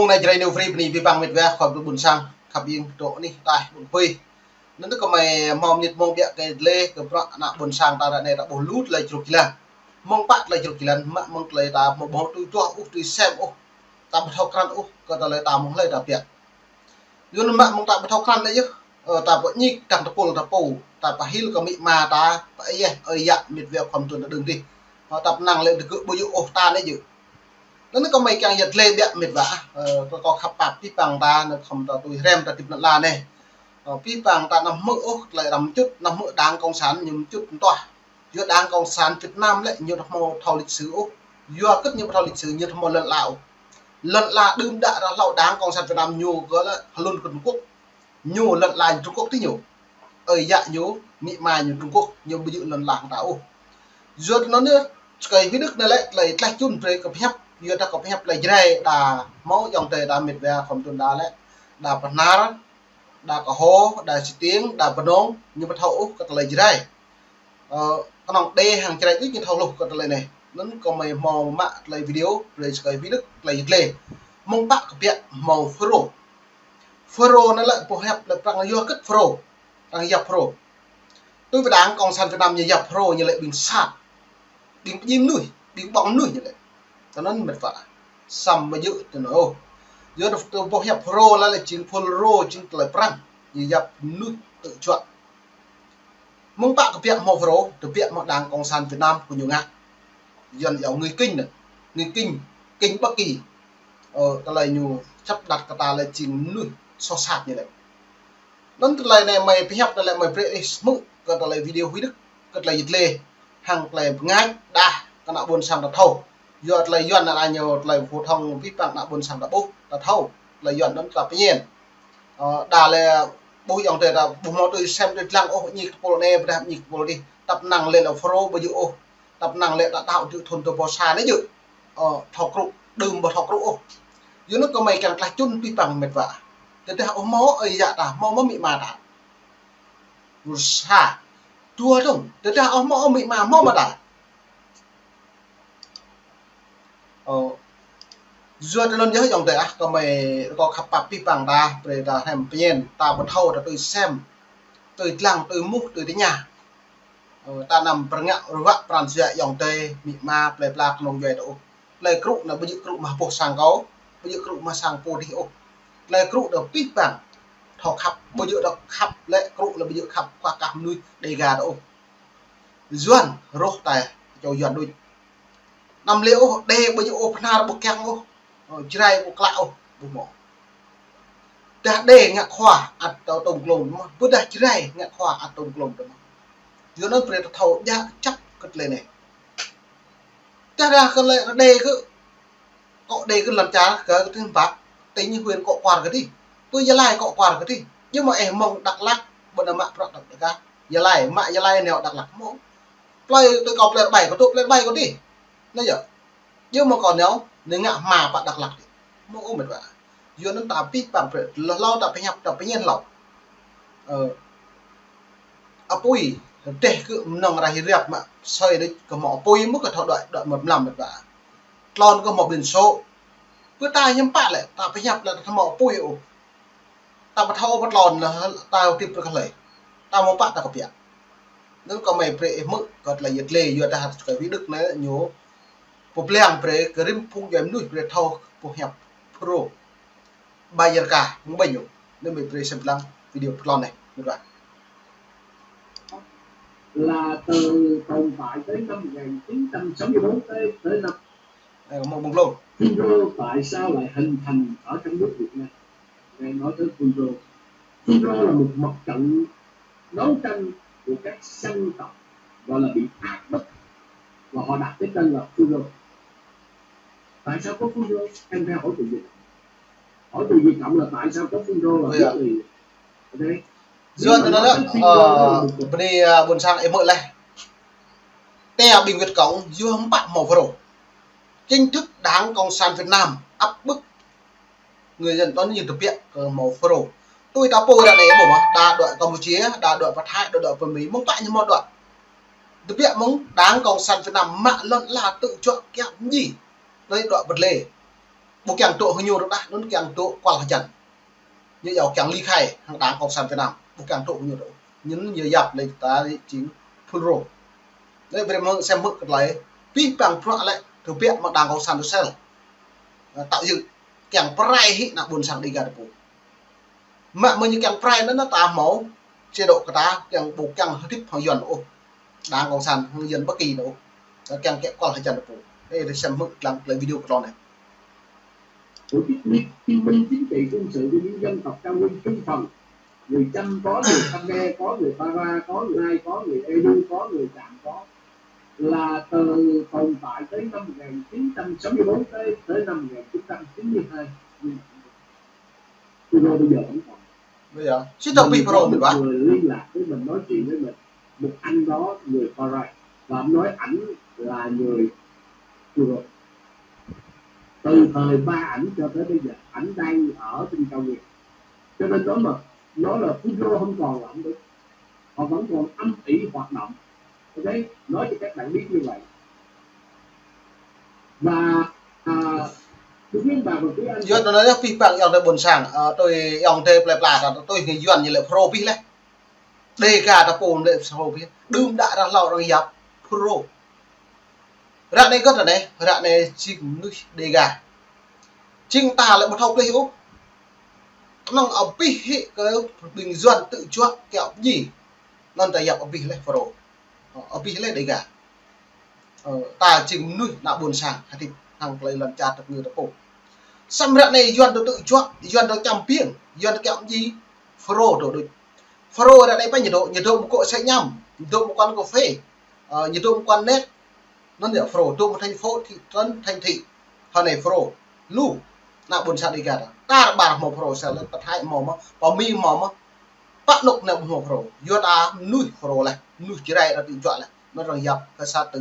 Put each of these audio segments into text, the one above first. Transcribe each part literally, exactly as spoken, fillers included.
Anai Jrai New Free bơni abih bang met wa khua ƀôn sang khăp ing dŏ anih ataih ƀôn pơi. Anŭn tơ kơmơi hmâo mơnit mông biă kơ dleh kơ prăk ană ƀôn sang ta ră anai ta ƀuh lu tơlơi čruk jơlan. Mơ̆ng pă tơlơi čruk jơlan, mă mơ̆ng tơlơi ta hmâo ƀu tui tuah ôh, tui sem ôh, ta ƀu thâo krăn ôh, kơ tơlơi ta mơ̆ng hlơi ta biă. Yua anŭn mă mơ̆ng ta ƀu thâo krăn lĕ yơh, ơ, ta ƀu ñik tang tơpul ta pô, ta pơhil kơ amĭ ama ta, pơ-ơi yă, ơi yă, met wa khua mơtuan ta đưm dih. Hơ, ta pơnăng lĕ tơgŭ ƀu djơ̆ ôh ta lĕ djơ̆. Anŭn kơmơi kiăng yăt dleh biă met wa, ơ, kơ kâo khăp pap abih bang ta, anŭn khŏm ta tui hrăm ta hơdip lŏn ala anai. Ơ, abih bang ta anăm hmư̆ ôh, tơlơi răm čut, anăm hmư̆ đảng cộng sản ñu čut mơtuah. Yua đảng cộng sản Việt Nam lĕ ñu ƀu hmâo thâo lịch sử ôh. Yua kơ ñu ƀu thâo lịch sử, ñu ƀu hmâo lŏn ala ôh. Lŏn ala đưm đă ră hlâo đảng cộng sản Việt Nam ñu kơ lĕ hlŭn kơ Trung Quốc. Ñu lŏn ala Trung Quốc tih ñu. Ơi yă ñu, amĭ ama ñu Trung Quốc, ñu ƀu djơ̆ lŏn ala hăng ta ôh. Yua anŭn yơh, sơkơi Việt Đức anai lĕ, tơlơi tlaih čun brơi kơ pơhiăp, yua dah kơ pơhiăp tơlơi Jrai đa hmâo ayŏng adơi đa met wa khua mơtuan đa lĕ, đa Bahnar, đa Kơho, đa Stiêng, đa Bơnông, ñu ƀu thâo ôh kơ tơlơi Jrai. Ơ, kơnơ̆ng đe hăng Jrai đôč ñu thâo hluh kơ tơlơi anai. Anŭn kơmơi hmâo mă tơlơi video, brơi sơkơi Việt Đức, tơlơi yăt dleh. Mơ̆ng pă kơ biă hmâo FULRO. FULRO anai lĕ pơhiăp lĕ prang yua kơ FULRO. Prang yap FULRO. Tui pơ đảng cộng sản Việt Nam ñu yap FULRO ñu lĕ ƀing sat. Ƀing pơdjai mơnuih, ƀing ƀơ̆ng mơnuih ñu lĕ. Tui anŭn met wa. Samơ̆ ƀu djơ̆ tui anŭn ôh. Yua dah tơlơi pơhiăp FULRO lĕ lĕ jing FULRO jing tơlơi prang. Ñu yap mơnuih tơjuă. Mơ̆ng pă kơ biă hmâo FULRO, tơbiă hmâo đảng cộng sản Việt Nam kơ ñu ngă. Yuan yua người Kinh anai. Người Kinh, Kinh Bắc Kỳ. Ơ, tơlơi ñu sắp đặt kơ ta lĕ jing mơnuih soh sat ñu lĕ. Anŭn tơlơi anai mơi pơhiăp anai lĕ mơi brơi ih hmư̆ kơ tơlơi video Việt Đức, kơ tơlơi yăt dleh, hăng tơlơi pơngač đah kơ ană ƀôn sang ta thâo. Yua tơlơi Yuan anai ñu tơlơi phổ thông abih bang ană ƀôn sang ta ƀuh, ta thâo. Tơlơi Yuan anŭn ta pơñen. Ơ, đa lĕ ƀuh ayŏng adơi ta ƀu hmâo tui sem tui lăng ôh, ñik tơpul anai, ƀôdah ñik tơpul dih. Ta pơnăng lĕ lĕ FULRO ƀu djơ̆ ôh. Ta pơnăng lĕ ta đaŏ djơ̆ thun tơ pô sa anai djơ̆. Ơ, thâo krŭ, đưm ƀu thâo krŭ ôh. Yua anŭn kơmơi kiăng tlaih čun abih bang met wa. Tơdah ôh hmâo ơi yă ta, hmâo mơ̆ amĭ ama ta. Rơsa. Dua dơ̆ng, tơdah ôh hmâo amĭ ama, hmâo mơ̆ ta. Ơ, yua tui anŭn yơh ayŏng adơi ah, kơmơi rơkâo khăp pap abih bang ta, brơi ta hrăm pơñen, ta ƀu thâo ta tui sem, tui lăng, tui hmư̆, tui tơña. Ơ, ta anăm pơrơngă ruă pran jua ayŏng adơi, amĭ ama, plơi pla kơnung djuai ta ôh. Tơlơi krŭ anai ƀu djơ̆ krŭ mơ̆ng boh sang kâo, ƀu djơ̆ krŭ mơ̆ng sang pô dih ôh. Tơlơi krŭ đa abih bang thâo khăp, ƀu djơ̆ đa khăp lĕ krŭ lĕ ƀu djơ̆ khăp kơ kah mơnuih Đêga ta ôh. Yuan rŏh ta čô Yuan đôč. Anăm lĕ ôh, Đê ƀu djơ̆ ôh, Bahnar ƀu kiăng ôh, ơ, Jrai ƀu klă ôh, ƀu hmâo. Dah Đê ngă khua ăt tơ̆ tơ̆ng klông tơmă, ƀôdah Jrai ngă khua ăt tơ̆ng klông tơmă. Yua anŭn brơi ta thâo djă čăp kơ tơlơi anai. Tơdah kơ lĕ Đê kơ, kŏ Đê kơ lŏn čar kơ tơ̆ng pă, tỉnh huyện kŏ kuar kơ dih. Pơ Gia Lai kŏ kuar kơ dih. Yua mơ̆ ih mơ̆ng Dak Lak, ƀu anăm mă prăk Dak Lak. Gia Lai, mă Gia Lai nao Dak Lak mơ̆. Plơi tui kâo plơi ƀai kơ tŭ, plơi ƀai kơ dih. Anai yơh. Yua mơ̆ kâo nao, anai ngă hmua pă Dak Lak dih. Mơ̆ ôh met wa. Yua anŭn ta abih bang brơi, hlâo hlâo ta pơhiăp, ta pơñen hlâo. Ơ, apui, rơdêh kơ mơnơ̆ng rah hơriăp mă, soi đôč kơ hmâo apui mơ̆ kơ thâo đuaĭ, đuaĭ mơ̆t mlam met wa. Tlôn kơ hmâo biển số. Pơ ta hiư̆m pă lĕ, ta pơhiăp lĕ ta hmâo apui ôh. Ta ƀu thâo pơtlôn lĕ ta hơdip rơkơi hlơi. Ta hmâo pă ta kơbiă. Anŭn kơmơi brơi ih hmư̆ kơ tơlơi yăt dleh yua dah kơ Việt Đức anai ñu pơblang brơi kơ rĭm phung djuai mơnuih brơi thâo pơhiăp FULRO. Ƀai yơr kah, mơ̆ng ƀai ñu. Anŭn mơi brơi sem lăng video pơtlôn anai. Mơ̆t wa. Là từ tồn tại tới năm một ngàn chín trăm sáu mươi bốn tới, tới năm Ơ, mơ̆ng ƀơ̆ng klông. FULRO tại sao lại hình thành ở trong nước Việt Nam? Ngài nói tới FULRO. FULRO là một mặt trận đấu tranh của các dân tộc gọi là bị áp bức và họ đặt cái tên là FULRO. Tại sao có FULRO? Em phải hỏi tụi Việt Cộng. Hỏi tụi Việt Cộng là tại sao có FULRO là Ôi biết à. Thì ở đây. Yua anŭn lĕ, ơ, bơni, ơ, ƀôn sang ih hmư̆ laih. Tơdah ƀing Việt Cộng, yua hiư̆m pă hmâo FULRO. Chính thức Đảng Cộng sản Việt Nam áp bức người dân, anŭn ñu tơbiă kơ hmâo FULRO. Tui ta pô ră anai ƀuh mơ̆, đa đuaĭ Campuchia, đa đuaĭ pơ Thái, đa đuaĭ pơ Mi, mơ̆ng pă ñu hmâo đuaĭ. Tơbiă mơ̆ng Đảng Cộng sản Việt Nam mă lŏn ala tơjuă kiăo mơ̆ng djai. Tơlơi đuaĭ pơ dleh. ƀu kiăng dŏ hăng ñu rơđah, anŭn kiăng dŏ kual hơjăn. Ñu yua kiăng ly khai hăng Đảng Cộng sản Việt Nam, ƀu kiăng dŏ hăng ñu rơđah. Anŭn ñu yap lĕ ta jing FULRO. Lĕ brơi mơ̆ng sem hmư̆ kơ tơlơi, pih pang bruă lĕ, tơbiă mă Đảng Cộng sản Brussels. Ơ, tạo dựng, kiăng pơrai hĭ ană ƀôn sang Dega ta pô. Mă mơ̆ ñu kiăng pơrai anŭn, anŭn ta hmâo, chế độ kơ ta, kiăng ƀu kiăng hơdip hăng Yuan ôh. Đảng Cộng sản hăng Yuan Bắc Kỳ ôh. Kiăng kĕ kual hơjăn ta pô. Ê, rai sem hmư̆ lăng tơlơi video kơ tơlơi anai. Tổ chức liên minh chính trị quân sự của những dân tộc cao nguyên trung phần. Người Chăm có, người Khmer có, người Para có, người Lai có, người Enu có, người Cham có. Là từ tồn tại tới năm một ngàn chín trăm sáu mươi bốn tới, tới năm một ngàn chín trăm chín mươi hai. FULRO bây giờ vẫn còn. Bây giờ, sĭt tơlơi pih FULRO mơ̆n ƀă. Người liên lạc với mình, nói chuyện với mình, một anh đó người Farai, và anh nói ảnh là người FULRO. Từ thời ba ảnh cho tới bây giờ, ảnh đang ở trên cao nguyên. Cho nên đó mà nói là FULRO không còn là không đúng. Họ vẫn còn âm ỉ hoạt động. Ok, nói cho các bạn biết như vậy. Và, à, tôi biết bà và quý anh. Yuan anŭn yơh pih pang ayŏng adơi ƀôn sang, ơ, tui ayŏng adơi plơi pla, tui hăng Yuan ñu lĕ FULRO pih leh. Dega ta pô lĕ FULRO pih. Đưm đă ră hlâo arăng yap FULRO. Ră anai kơ ră anai, ră anai jing mơnuih Dega. Jing ta lĕ ƀu thâo plih ôh. Kơnơ̆ng abih hĭ kơ ƀing Yuan tŭ juă kiaŏ pơdjai. Anŭn ta yap abih leh FULRO. Ơ, abih leh Dega. Ơ, ta jing mơnuih ană ƀôn sang hơdip hăng tơlơi lŏn čar tơpơngư ta pô. Samơ̆ ră anai Yuan tŭ tŭ juă, Yuan tŭ čăm biêng, Yuan tŭ kiaŏ pơdjai, FULRO tŭ đôč. FULRO ră anai pơ ñu dŏ, ñu dŏ mơ̆ng kŏ sĕ ñăm, ñu dŏ mơ̆ng quán cà phê, ơ, ñu dŏ mơ̆ng quán net, anŭn yơh FULRO, dŏ mơ̆ng thành phố, thị trấn, thành thị. Hơnai FULRO, lu, ană ƀôn sang Dega ta. Tar ƀar hmâo FULRO sel, pơ Thái hmâo mơ̆n, pơ Mi hmâo mơ̆n. Pơ anŭk anai ƀu hmâo FULRO. Yua ta mơnuih FULRO leh, mơnuih Jrai ta tŭ juă leh. Mơ̆ arăng yap kơ sa tơ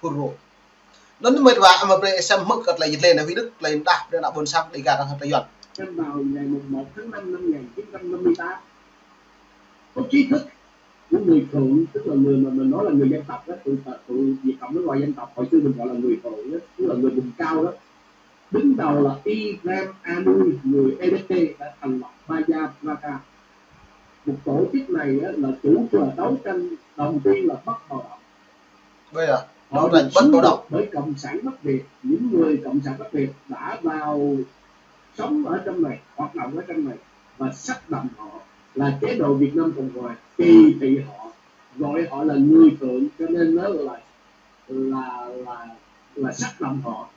FULRO. Anŭn mơ̆ ta ƀă, mơ̆ brơi sem hmư̆ kơ tơlơi yơh lĕ anai Huy Đức, tơlơi đah brơi ană ƀôn sang Dega ta hăng tơ Yuan. Xem vào ngày mùng một tháng năm năm một ngàn chín trăm năm mươi tám, có trí thức của người Thượng, tức là người mà mình nói là người dân tộc đó, tụi, tụi Việt Cộng nó gọi dân tộc, hồi xưa mình gọi là người Thượng đó, tức là người vùng cao đó. Đứng đầu là Ibrahim Anui, người Ê Đê, đã thành lập Bajaraka. Một tổ chức này á, là chủ trương đấu tranh đầu tiên là bất bạo động. Bây giờ, họ đấu tranh bất bạo động. Được xúi giục bởi Cộng sản Bắc Việt, những người Cộng sản Bắc Việt đã vào sống ở trong này, hoạt động ở trong này và sắp đặt họ là chế độ Việt Nam Cộng Hòa, kỳ thị họ, gọi họ là người Thượng, cho nên đó là, là, là, là sắp đặt họ.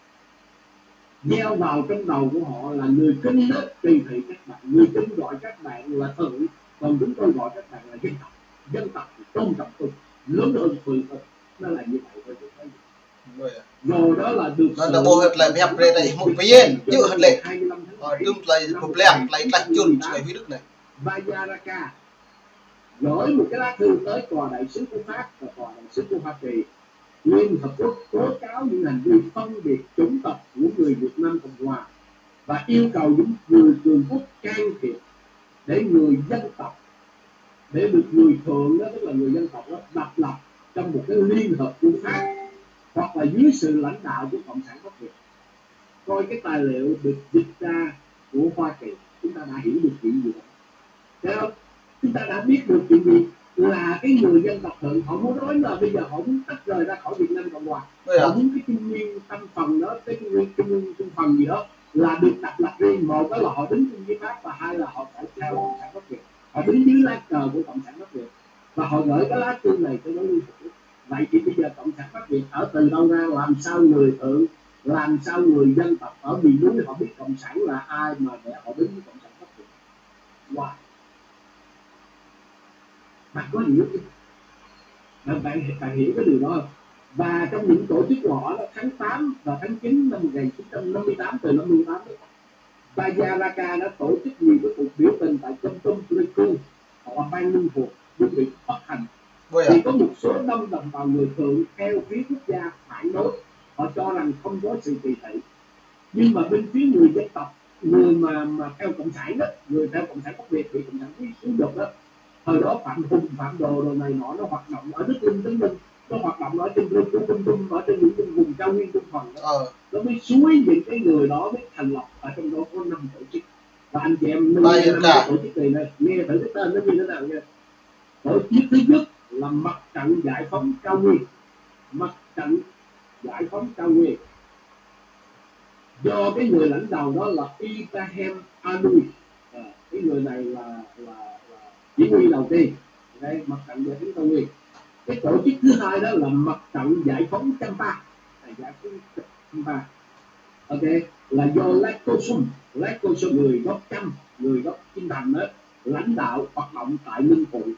Gieo vào trong đầu của họ là người Kinh đó, kỳ thị các bạn, người Kinh gọi các bạn là Thượng, còn chúng tôi gọi các bạn là dân tộc. Dân tộc thì tôn trọng tôi, lớn hơn Thượng hơn. Nó là như vậy thôi, tôi thấy. Rồi đó là được sự hỗ trợ của Cộng sản Bắc Việt trong ngày hai mươi lăm tháng bảy năm một ngàn chín trăm năm mươi tám. Bajaraka gửi một cái lá thư tới tòa đại sứ của Pháp và tòa đại sứ của Hoa Kỳ. Liên Hợp Quốc tố cáo những hành vi phân biệt chủng tộc của người Việt Nam Cộng Hòa và yêu cầu những người Trung Quốc can thiệp để người dân tộc, để được người Thượng đó, tức là người dân tộc đó, độc lập trong một cái Liên Hợp Quốc khác hoặc là dưới sự lãnh đạo của Cộng sản Bắc Việt. Coi cái tài liệu được dịch ra của Hoa Kỳ, chúng ta đã hiểu được chuyện gì đó. Thấy không? Chúng ta đã biết được chuyện gì là cái người dân tộc Thượng họ muốn nói là bây giờ họ muốn tách rời ra khỏi Việt Nam Cộng Hòa. Họ muốn cái Trung Nguyên tâm phần đó, cái Trung Nguyên, Trung Nguyên tâm phần gì đó là được độc lập riêng. Một đó là họ đứng chung với Pháp và hai là họ phải theo Cộng sản Bắc Việt. Họ đứng dưới lá cờ của Cộng sản Bắc Việt. Và họ gửi cái lá thư này cho nó Liên Hợp Quốc. Vậy thì bây giờ Cộng sản Bắc Việt ở từ đâu ra, làm sao người Thượng, làm sao người dân tộc ở miền núi họ biết Cộng sản là ai mà để họ đứng với Cộng sản Bắc Việt? Wow. Bạn có hiểu chứ? Bạn, bạn, bạn hiểu cái điều đó không? Và trong những tổ chức của họ đó, tháng tám và tháng chín năm một ngàn chín trăm năm mươi tám, từ năm mươi tám đó, Bajaraka đã tổ chức nhiều cái cuộc biểu tình tại Kon Tum, Pleiku hoặc là Ban Ninh Thuột, đơn vị phát hành. Thì có một số đông đồng bào người Thượng theo phía quốc gia phản đối, họ cho rằng không có sự kỳ thị. Nhưng mà bên phía người dân tộc, người mà, mà theo cộng sản đó, người theo cộng sản Bắc Việt, bị cộng sản Pháp xúi giục đó, thời đó Phạm Hùng, Phạm Đồ, đồ này nọ, nó hoạt động ở Đức Linh, Tấn Linh, Nó hoạt động ở trên, trên, trên, trên, ở trên những vùng, vùng cao nguyên, vùng thuần đó. Ờ. Nó mới suối những cái người đó mới thành lập ở trong đó có năm tổ chức. Và anh chị em nên nghe năm cái tổ chức này nè, nghe thử cái tên nó như thế nào nha. Tổ chức thứ nhất là Mặt trận Giải phóng Cao Nguyên. Mặt trận Giải phóng Cao Nguyên. Do cái người lãnh đạo đó là Ibrahim Anoui. À, cái người này là, là, là chỉ huy đầu tiên. Đây, Mặt trận Giải phóng Cao Nguyên. Cái tổ chức thứ hai đó là Mặt trận Giải phóng Champa. À, Giải phóng Champa. Ok, là do Lê Cô Sung, Lê Cô Sung người gốc Chăm, người gốc Kim Thành đó, lãnh đạo hoạt động tại Ninh Thuận.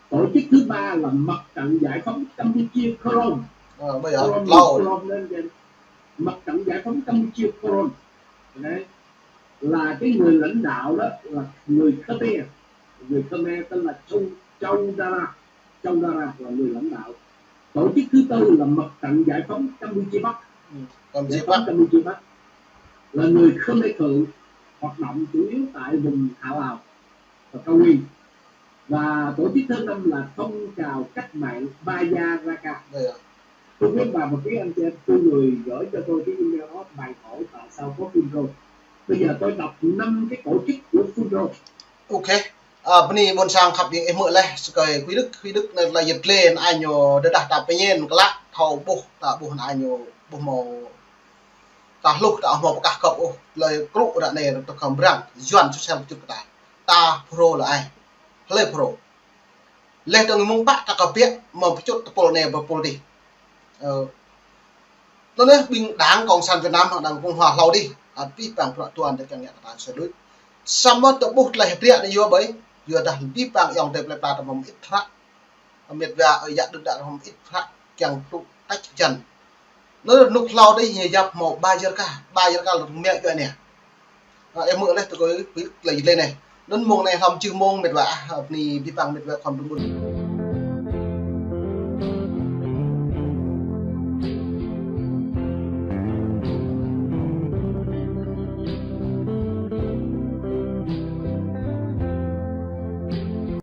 Tổ chức thứ ba là Mặt trận Giải phóng Campuchia Krom. Ờ, bây giờ Krom, lâu. Krom nên Mặt trận Giải phóng Campuchia Krom. Đấy. Là cái người lãnh đạo đó là người Khmer. Người Khmer tên là Châu, Châu Đa Ra. Châu Đa Ra là người lãnh đạo. Tổ chức thứ tư là Mặt trận Giải phóng Campuchia Bắc. Ừ, Campuchia Bắc. Giải phóng Campuchia Bắc. Là người Khmer Thượng, hoạt động chủ yếu tại vùng Hạ Lào và Cao Nguyên. Và tổ chức thứ năm là phong trào cách mạng Bajaraka. Đây ạ. Tôi biết bà và quý anh chị em, tôi người gửi cho tôi cái email đó, bài hỏi tại sao có FULRO. Bây giờ tôi đọc năm cái tổ chức của FULRO. Ok. Ơ, bơni ƀôn sang khăp ƀing ih hmư̆ laih, sơkơi Khuyến Đức, Khuyến Đức anai lĕ yăt glĕ anai ñu tơdah ta pơñen klă, thâo ƀuh, ta ƀuh anai ñu ƀuh hmâo, ta hluh, ta hmâo pơkah kơp ôh, tơlơi krŭ ră anai tơ khŏm brăng, Yuan sơsel čut kơ ta. Ta FULRO lĕ ai. Hlơi FULRO. Laih dơ̆ng mơ̆ng pă ta kơ biă, mơ̆ pơčut tơpul anai pơpul adih. Ơ, tơ anai ƀing Đảng Cộng sản Việt Nam hăng Đảng Cộng hòa hlâo adih, ăt abih bang bruă tuan tơ kiăng ngă kơ ta sui lui. Samơ̆ tơ ƀuh tơlơi hơdră anai yua ƀơi, yua dah abih bang ayŏng adơi plơi pla ta hmâo mơit hră. Mĕt wa ơi yă đưm đă hmâo mơit hră kiăng tŭ tač jăn. Anŭn rơnŭk hlâo adih ñu yap hmâo Bajaraka, Bajaraka lĕ mĕ yua anai. Ơ, ih hmư̆ laih tơkơi pĭt lĕ lĕ anai. Anŭn mông anai hlăm čih mông mĕt wa, ah, bơni abih bang mĕt wa khŏm tơƀun.